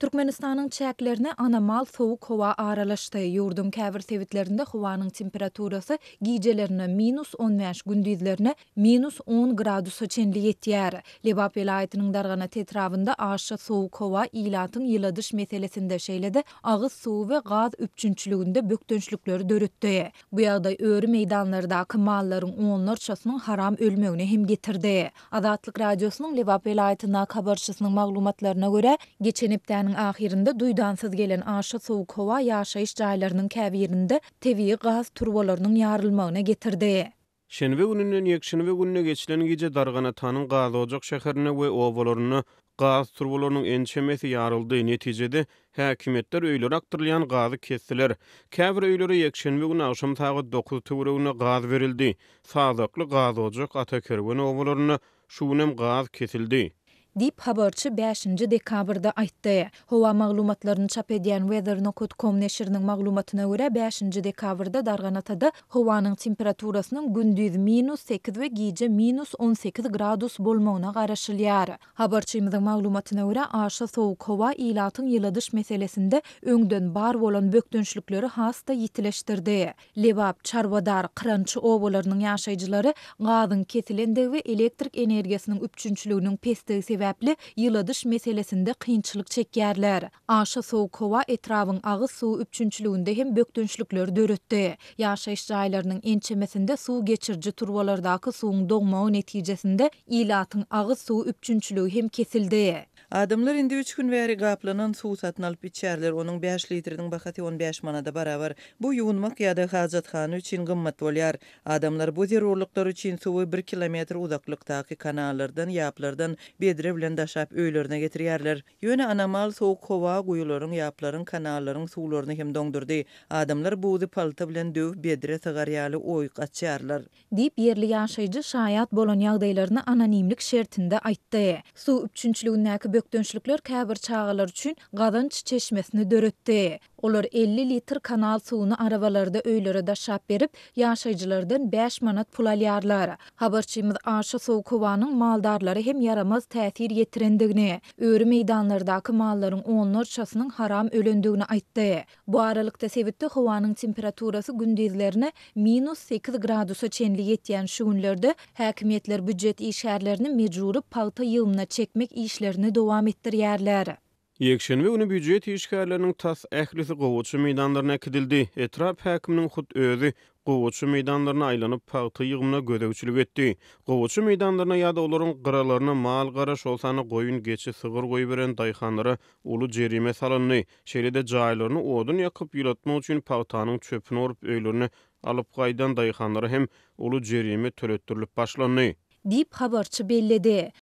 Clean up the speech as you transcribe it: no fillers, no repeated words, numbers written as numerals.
Türkmenistanyň çäklerine anomal sowuk howa aralaşdy. Ýurduň käbir sebitlerinde howanyň temperaturasy gijelerine minus 15, gündizlerine minus on gradusa çenli ýetýär. Lebap welaýatynyň Darganat etrabynda aşa sowuk howa ilatyň ýyladyş meselesinde, şeýle-de agyz suwy we gaz üpjünçiliginde bökdençlikleri döretdi. Bu ýagdaý öri meýdanlardaky mallaryň onlarçasynyň haram ölmegine hem getirdi. Azatlyk Radiosynyň Lebap welaýatyndaky habarçysynyň maglumatlaryna görä, geçen hepdäniň ahyrynda duýdansyz gelen aşa sowuk howa ýaşaýyş jaýlarynyň käbirinde tebigy gaz turbalarynyň ýarylmagyna getirdi. Şenbe gününden ýekşenbe gününe geçilen gije Darganatanyň Gazojak şäherinde we obalarynda gaz turbalarynyň ençemesi ýaryldy. Netijede, häkimiýetler öýlere akdyrylýan gazy kesdiler. Käbir öýlere ýekşenbe güni agşam sagat dokuz töwereginde gaz berildi. Sazakly, Gazojak, Atakerwen obalarynda şu günem gaz kesildi. Diýip, habarçy bäşinji dekabrda aýtdy. Howa maglumatlaryny çap edýän Weather nokat com neşiriniň maglumatyna görä, bäşinji dekabrda Darganatada howanyň temperaturasynyň gündiz minus sekiz we gije minus 18 gradus bolmagyna garaşylýar. Habarçymyzyň maglumatyna görä, aşa sowuk howa ilatyň ýyladyş meselesinde öňden bar bolan bökdençlikleri has-da ýitileşdirdi. Lebap, Çarwadar, Kyrançy obalarynyň ýaşaýjylary gazyň kesilendigi we elektrik energiýasynyň üpjünçiliginiň pesdigi sebäpli ýyladyş meselesinde kynçylyk çekýärler. Aşa sowuk howa etrabyň agyz suwy üpjünçiliginde hem bökdençlikleri döretdi. Ýaşaýyş jaýlarynyň ençemesinde suw geçiriji turbalardaky suwuň doňmagy netijesinde ilatyň agyz suwy üpjünçiligi hem kesildi. Adamlar indi üç gün bäri gaplanan suw satyn alyp içýärler, onuň bäş litriniň bahasy 15 manada barabar. Bu ýuwunmak ýa-da hajathana üçin gymmat bolýar. Adamlar bu zerurlyklar üçin suwy bir kilometr uzaklykdaky kanallardan, ýaplardan bedre bilen daşap öýlerine getirýärler. Ýöne anomal sowuk howa guýularyň, ýaplaryň, kanallaryň suwlaryny hem doňdurdy. Adamlar buzy palta bilen döwüp bedre sygar ýaly oýuk açýarlar. Diýip, ýerli ýaşaýjy şaýat bolan ýagdaýlaryny anonimlik şertinde aýtdy. Suw üpjünçiligindäki bökdençlikler käbir çagalar üçin gazanç çeşmesini döretdi. Olar 50 litr kanal suwuny arabalarda öýlere daşap berip, ýaşaýjylardan bäş manat pul alýarlar. Habarçymyz aşa sowuk howanyň maldarlara hem ýaramaz täsir ýetirendigini, öri meýdanlardaky mallaryň onlarçasynyň haram ölendigini aýtdy. Bu aralykda, sebitde howanyň temperaturasy gündizlerine minus sekiz gradusa çenli ýetýän şu günlerde häkimiýetler býujet işgärlerini mejbury pagta ýygymyna çekmek işlerini dowam etdirýärler. Ýekşenbe güni býujet işgärleriniň tas ählisi gowaça meýdanlaryna äkidildi. Etrap häkiminiň hut özi gowaça meýdanlaryna aýlanyp, pagta ýygymyna gözegçilik etdi. Gowaça meýdanlaryna ýa-da olaryň gyralaryna mal-gara, şol sanda goýun, geçi, sygyr goýberen daýhanlara uly jerime salyndy. Şeýle-de jaýlaryny odun ýakyp ýylatmak üçin pagtanyň çöpüni orup öýlerine alyp gaýdan daýhanlara hem uly jerime töletdirilip başlandy. Diýip, habarçy belledi.